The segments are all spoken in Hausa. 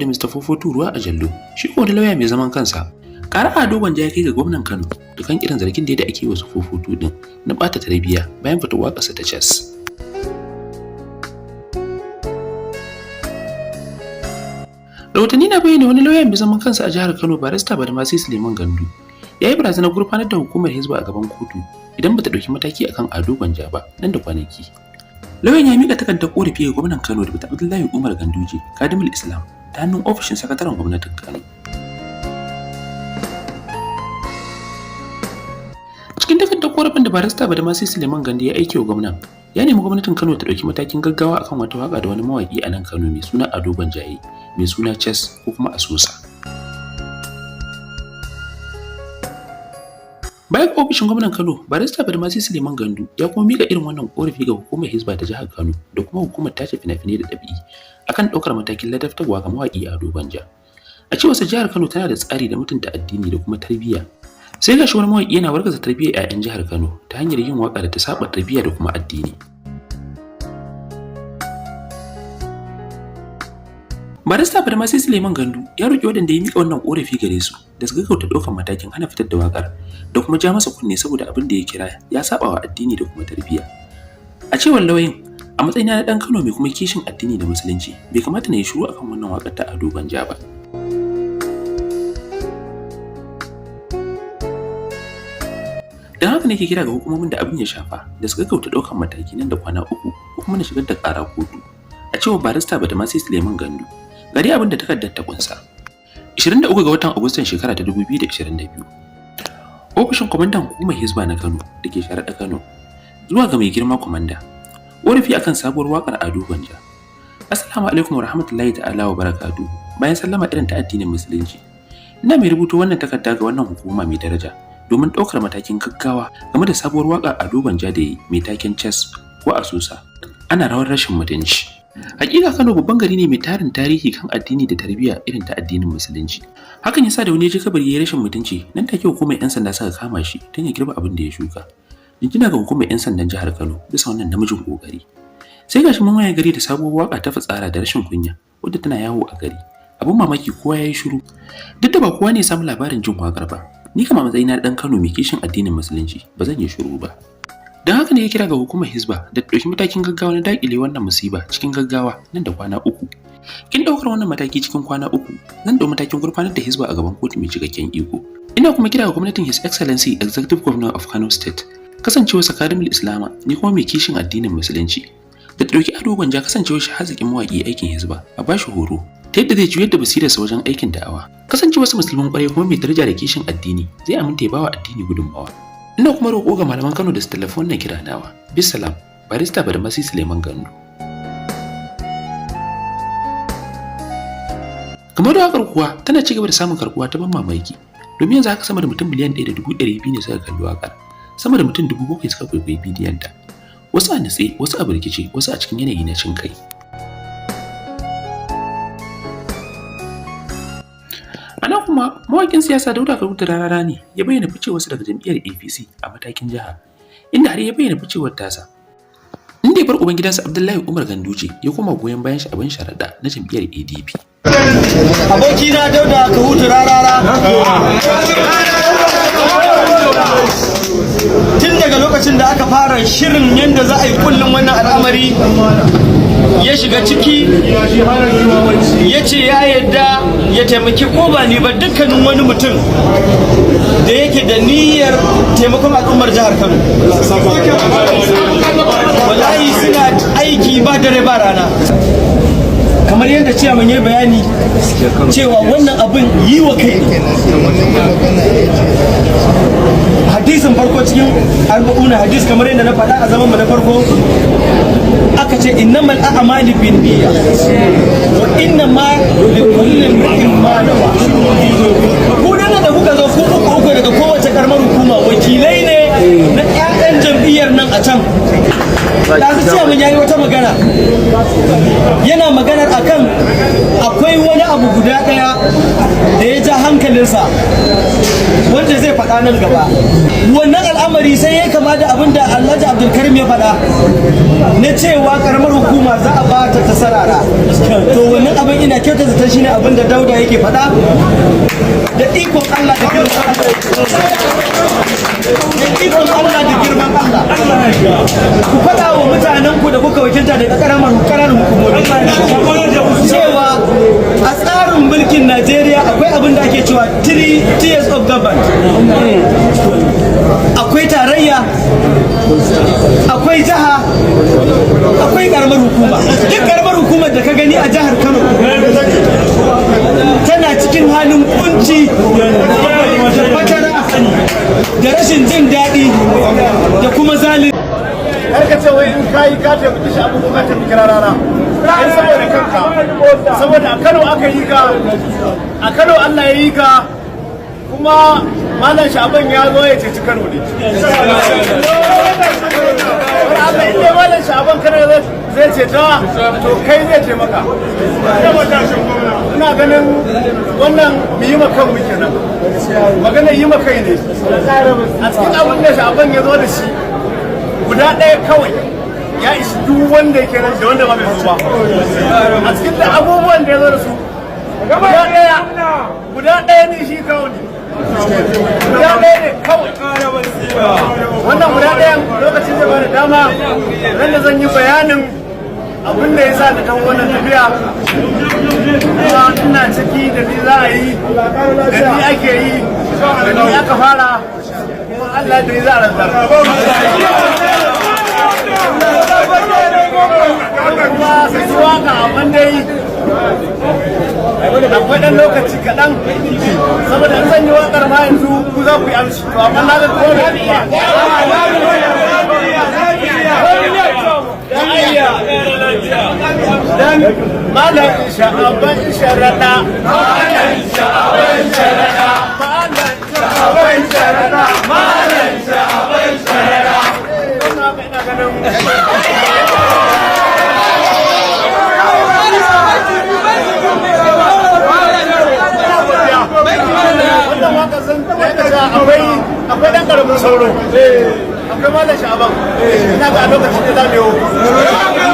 Da Mr. 442 ruwa a jallo, shi ko wani lauya mai zaman kansa. Ƙara Ado Gwanja ya kai ga gwamnan Kano da kan irin zargin da ake wasu 442 din na ɓata tarbiyya bayan fitar waƙarsa ta Chess. Rahotanni na bayyana wani lauya mai zaman kansa a jihar Kano, Barista Badamasi Suleiman Gandu, ya yi barazanar gurfanar da hukumar Hizba a gaban kotu idan bata ɗauki mataki akan Ado Gwanja ba nan da kwanaki. Lauyan ya mika takardar korafi ga gwamnan Kano da Abdullahi Umar Ganduje, Kadimul Islam, ta hannun ofishin sakataren gwamnatin Kano. Cikin takardar korafin da Barista Badamasi Suleiman Gandu ya aike wa gwamnan, ya nemi gwamnatin Kano ta ɗauki matakin gaggawa akan wata waka da wani mawaƙi a nan Kano mai suna Ado Gwanjaye, mai suna Chess ko kuma Asusa. Bayan ofishin gwamnan Kano, Barista Badamasi Suleiman Gandu ya kuma mika irin wannan korafi ga hukumar Hizba ta jihar Kano da kuma hukumar tace fina-finai da ɗabi'i akan ɗaukar matakin ladabtarwa ga mawaƙi Ado Gwanja. A cewarsa, jihar Kano tana da tsari da mutunta addini da kuma tarbiyya. Sai gashi wani mawaƙi yana wargaza tarbiyyar 'ya'yan jihar Kano ta hanyar yin waƙa da ta saba tarbiyya da kuma addini. Barista Badamasi Suleiman Gandu ya roƙi waɗanda ya miƙa wannan ƙorafi gare su da su gaggauta ɗaukar matakin hana fitar da waƙar da kuma ja masa kunne saboda abin da ya kira ya saba wa addini da kuma tarbiyya. A cewar lauyan, a matsayina na ɗan Kano mai kuma kishin addini da musulunci, bai kamata na yi shiru akan wannan waƙar ta Ado Gwanja ba. Don haka nake kira ga hukumomin da abin ya shafa da su gaggauta ɗaukar mataki nan da kwana 3 ko kuma na shigar da ƙara kotu. A cewar Barista Badamasi Suleiman Gandu, ga dai abin da takardar ta kunsa. 23 ga watan Agustan shekara ta 2022. Ofishin kwamandan hukumar Hizba na Kano da ke Sharaɗa Kano. Zuwa ga mai girma kwamanda. Ƙorafi akan sabuwar waƙar Ado Gwanja. Assalamu alaikum wa rahmatullahi ta'ala wa barakatuhu. Bayan sallama irin ta addinin Musulunci, ina mai rubuto wannan takarda ga wannan hukuma mai daraja domin ɗaukar matakin gaggawa game da sabuwar waƙar Ado Gwanja da yi mai taken Chess ko Asusa. Ana rawar rashin mutunci. Hakika Kano babban gari ne mai tarin tarihi kan addini da tarbiyya irin ta addinin Musulunci. Hakan yasa da wani ya je kabari ya yi rashin mutunci, nan take hukumar 'yan sanda suka kama shi don ya girba abin da ya shuka. Jinjina ga hukumar 'yan sandan jihar Kano bisa wannan namijin kokari. Sai gashi mun waye gari da sabuwar waka ta fitsara da rashin kunya wadda tana yawo a gari. Abin mamaki, kowa ya yi shiru. Duk da ba kowa ne ya samu labarin jin wakar ba. Ni kama matsayina ɗan Kano mai kishin addinin Musulunci, ba zan yi shiru ba. Don haka ne ya kira ga hukumar Hizba da ta ɗauki matakin gaggawa na daƙile wannan musiba cikin gaggawa nan da kwana 3. Kin ɗaukar wannan mataki cikin kwana 3, zan ɗau matakin gurfanar da Hizba a gaban kotu mai cikakken iko. Ina kuma kira ga gwamnatin His Excellency Executive Governor of Kano State, kasancewar Sakadimul Islama ni kuma mai kishin addinin Musulunci, da ta ɗauki Ado Gwanja, kasancewar shi haziƙin mawaƙi aikin Hizba, a bashi horo ta yadda zai juyar da basirarsa wajen aikin da'awa. Kasancewarsa musulmin ƙwarai kuma mai daraja da kishin addini, zai aminta ya bawa addini gudunmawa. Ina kuma roƙo ga malaman Kano da su tallafi wannan kira nawa. Bisalam, Barista Badamasi Suleiman Gandu. Kamar da wakar kuwa tana ci gaba da samun karbuwa ta ban mamaki. Domin yanzu haka sama da mutum miliyan 1.200 ne suka kalli wakar. Sama da mutum 7,000 suka kwaikwayi bidiyon ta. Wasu a nutse, wasu a birkice, wasu a cikin yanayi na cin kai. A nan kuma mawaƙin siyasa Dauda Kahutu Rarara ne ya bayyana ficewarsa daga jam'iyyar APC a matakin jiha, inda har ya bayyana ficewar tasa. Inda ya bar ubangidansa Abdullahi Umar Ganduje ya koma goyon bayan shi abin sharaɗa na jam'iyyar ADP. Abokina Dauda Kahutu Rarara, tun daga lokacin da aka fara shirin yadda za a yi kullum wannan al'amari, ya shiga ciki, ya ce ya yadda ya taimaki ko ba ni ba, dukkanin wani mutum da yake da niyyar taimakon al'ummar jihar Kano. Wallahi suna aiki ba dare ba rana, kamar yadda ciyaman ya bayani cewa wannan abin yi wa kai ne. Hadisin farko cikin Arba'una Hadis, kamar yadda na faɗa a zaman mu na farko, aka ce innamal a'malu binniyya wa innama likulli imrin ma nawa. Ku nan da kuka zo ku uku uku daga kowace karamar hukuma, wakilai ne na ƴaƴan jam'iyyar nan a can. Da su ce mun yayi wata magana, yana maganar akan akwai wani abu. abu guda ɗaya da ya ja hankalinsa wanda zai faɗa nan gaba. Wannan al'amari sai ya kama da abin da Alhaji Abdulkarim ya faɗa na cewa karamar hukuma za a bata ta sarara. To, wannan abin ina kyauta zaton shine abin da Dauda yake faɗa. Da ikon Allah, da girman Allah, da ikon Allah, da girman Allah, ku faɗa wa mutanen ku da kuka wakilta daga karamar ƙananan hukumomi cewa a tsarin mulkin Najeriya akwai abin da ake cewa three tiers of government: akwai tarayya, akwai jiha, akwai karamar hukuma. Duk karamar hukumar da ka gani a jihar Kano tana cikin halin kunci da fatara da rashin jin daɗi da kuma zalunci. Kar ka ce wai in kayi ka taimaki shi abu ko ka taimaki Rarara kai saboda kanka, saboda a Kano aka yi ka, a Kano Allah ya yi ka. Kuma Malam Sha'aban ya zo ya ceci Kano ne. Allah in dai Malam Sha'aban Kano zai ceta, to kai zai taimaka. Ina ganin wannan mu yi kanmu kenan, maganar yi kai ne. A cikin abin da Sha'aban ya zo da shi guda ɗaya kawai ya ishi duk wanda yake nan da wanda ba bai zo ba. A cikin da abubuwan da ya zo da su guda ɗaya, guda ɗaya ne shi kawai ne, guda ɗaya ne kawai. Wannan guda ɗayan lokacin zai bada dama nan da zan yi bayanin abin da ya sa da kan wannan tafiya. Kuma ina ciki, da ni za a yi, da ni ake yi, da ni aka fara, kuma Allah da ni za a rantsar. Kuma sai su waka, amma dai akwai ɗan lokaci kaɗan, saboda in zan yi waƙar ma yanzu ku za ku yi amshi. To, amma na ga ko da dan Malam Sha'aban Sharaɗa, Malam Sha'aban Sharaɗa, Malam Sha'aban Sharaɗa, Malam Sha'aban Sharaɗa. Wannan haka ina ganin wannan waka zan akwai dan karamin sauro, akwai Malam Sha'aban. Ina ga a lokacin da za mu yi.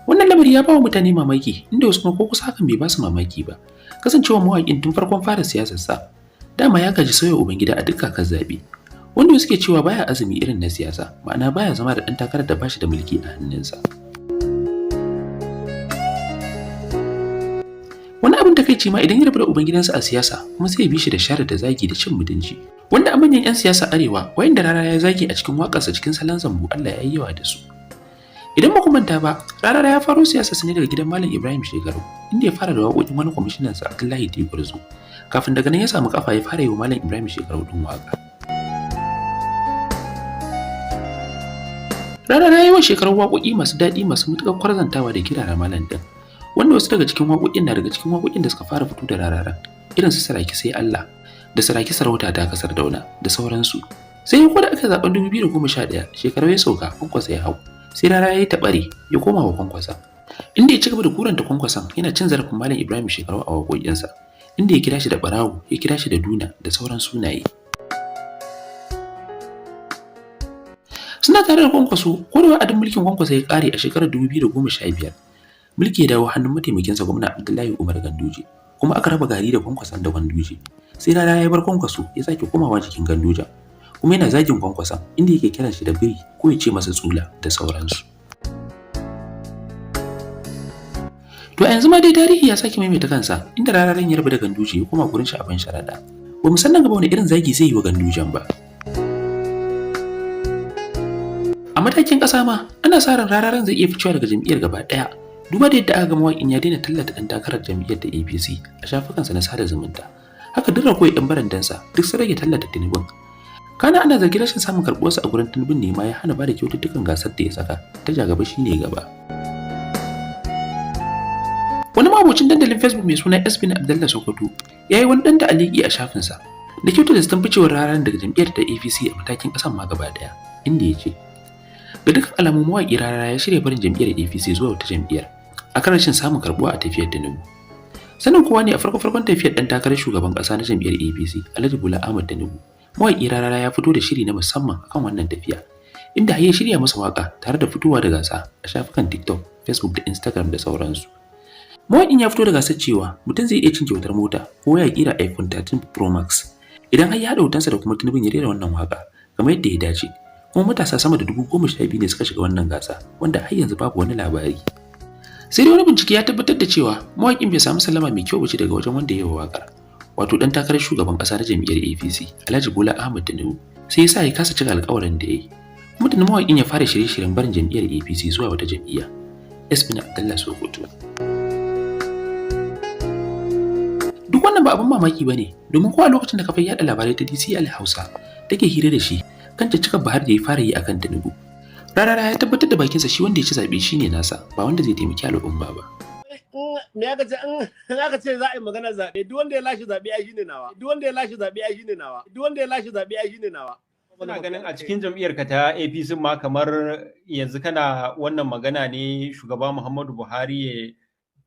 Wannan lamari ya ba wa mutane mamaki, inda wasu kuma ko kusa hakan bai ba su mamaki ba. Kasancewa mawaƙin tun farkon fara siyasarsa, dama ya gaji sauya ubangida a duk kakar zaɓe. Wanda wasu ke cewa baya azumi irin na siyasa, ma'ana baya zama da ɗan takarar da bashi da mulki a hannunsa. Wani abin takaici ma, idan ya rabu da ubangidansa a siyasa, kuma sai ya bi shi da share da zagi da cin mutunci. Wanda a manyan 'yan siyasa arewa, wayanda Rarara ya zagi a cikin waƙarsa cikin salon zambo, Allah ya yi yawa da su. Idan ba ku manta ba, Rarara ya faro siyasa ne daga gidan Malam Ibrahim Shekarau, inda ya fara da waƙoƙin wani kwamishinan sa Abdullahi D. Gwarzo. Kafin daga nan ya samu kafa ya fara yi wa Malam Ibrahim Shekarau din waƙa. Rarara ya yi wa Shekarau waƙoƙi masu daɗi, masu matuƙar kwarzantawa da kirara malam din. Wanda wasu daga cikin waƙoƙin na daga cikin waƙoƙin da suka fara fito da Rararan, irin su Saraki Sai Allah, da Saraki Sarauta ta Kasar Dauna, da sauransu. Sai ya da aka zaben 2011, Shekarau ya sauka, Kwankwasa ya hau. Sai Rara ya yi taɓare ya koma wa Kwankwasa, inda ya ci gaba da kuranta Kwankwason, yana cin zarafin Malam Ibrahim Shekarau a waƙoƙinsa, inda ya kira shi da ɓarawo, ya kira shi da duna da sauran sunaye. Suna tare da Kwankwaso ko da wa'adin mulkin Kwankwaso ya ƙare a shekarar 2015, mulki ya dawo hannun mataimakinsa Gwamna Abdullahi Umar Ganduje, kuma aka raba gari da Kwankwason da Ganduje. Sai Rara ya bar Kwankwaso ya sake komawa jikin Ganduje, kuma yana zagin Kwankwason, inda yake kiran shi da biri ko ya ce masa tsula da sauransu. To, a yanzu ma dai tarihi ya sake maimaita kansa, inda Rararen ya rabu da Ganduje ya koma gurin Sha'aban Sharaɗa. Ba mu san nan gaba wani irin zagi zai yi wa Gandujen ba. A matakin ƙasa ma, ana sa ran Rararen zai iya ficewa daga jam'iyyar gaba ɗaya. Duba da yadda aka ga mawaƙin ya daina tallata ɗan takarar jam'iyyar da APC a shafukansa na sada zumunta. Haka duk ragowar 'yan barandansa duk sun rage tallata Tinubun. Kana ana zargin rashin samun karɓuwarsa a gurin Tinubun ne ma ya hana bada kyaututtukan gasar da ya saka ta Jagaba shine gaba. Wani mabocin dandalin Facebook mai suna Esbin Abdallah Sokoto ya yi wani ɗan ta'aliki a shafinsa da kyautar da zaton ficewar Rararen daga jam'iyyar da APC a matakin ƙasan ma gaba ɗaya, inda ya ce, Ga dukkan alamu, mawaƙi Rarara ya shirya barin jam'iyyar APC zuwa wata jam'iyyar akan rashin samun karɓuwa a tafiyar Tinubu. Sanin kowa ne, a farko farkon tafiyar ɗan takarar shugaban ƙasa na jam'iyyar APC, Alhaji Bola Ahmed Tinubu, mawaƙi Rarara ya fito da shiri na musamman akan wannan tafiya, inda har ya shirya masa waƙa tare da fitowa da gasa a shafukan TikTok, Facebook da Instagram da sauransu. Mawaƙin ya fito da gasar cewa mutum zai iya cin kyautar mota ko ya ƙira iPhone 13 Pro Max idan har ya haɗa hotonsa da kuma Tinubun ya rera wannan waƙa kamar yadda ya dace. Kuma matasa sama da 12,000 ne suka shiga wannan gasa, wanda har yanzu babu wani labari. Sai dai wani bincike ya tabbatar da cewa mawaƙin bai samu sallama mai kyau bace daga wajen wanda ya yi waƙar, wato ɗan takarar shugaban ƙasa na jam'iyyar APC, Alhaji Bola Ahmed Tinubu, sai ya sa ya kasa cika alƙawarin da ya yi. Kuma tuni mawaƙin ya fara shirye-shiryen barin jam'iyyar APC zuwa wata jam'iyya. Esbina Abdullah Sokoto. Duk wannan ba abin mamaki ba ne, domin ko a lokacin da kafar yaɗa labarai ta DCL Hausa take hira da shi kan caccakar Buhari da ya fara yi akan Tinubu, Rarara ya tabbatar da bakinsa shi wanda ya ci zaɓe shine nasa, ba wanda zai taimaki al'umma ba. Me aka ce? In aka ce za a yi magana zaɓe, duk wanda ya lashe zaɓe ai shine nawa. Duk wanda ya lashe zaɓe ai shine nawa. Duk wanda ya lashe zaɓe ai shine nawa. Ina ganin a cikin jam'iyyar ka ta APC ma, kamar yanzu kana wannan magana ne shugaba Muhammadu Buhari ya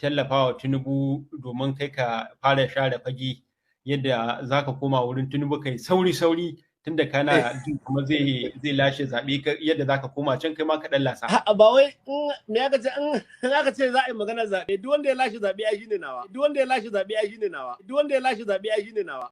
tallafa wa Tinubu domin kai ka fara share fage yadda za ka koma wurin Tinubu kai sauri-sauri, tunda kana jin kuma zai lashe zaɓe, yadda za ka koma can kai ma ka ɗan lasa. A'a, ba wai me aka ce? In aka ce za a yi magana zaɓe, duk wanda ya lashe zaɓe ai shine nawa. Duk wanda ya lashe zaɓe ai shine nawa. Duk wanda ya lashe zaɓe ai shine nawa.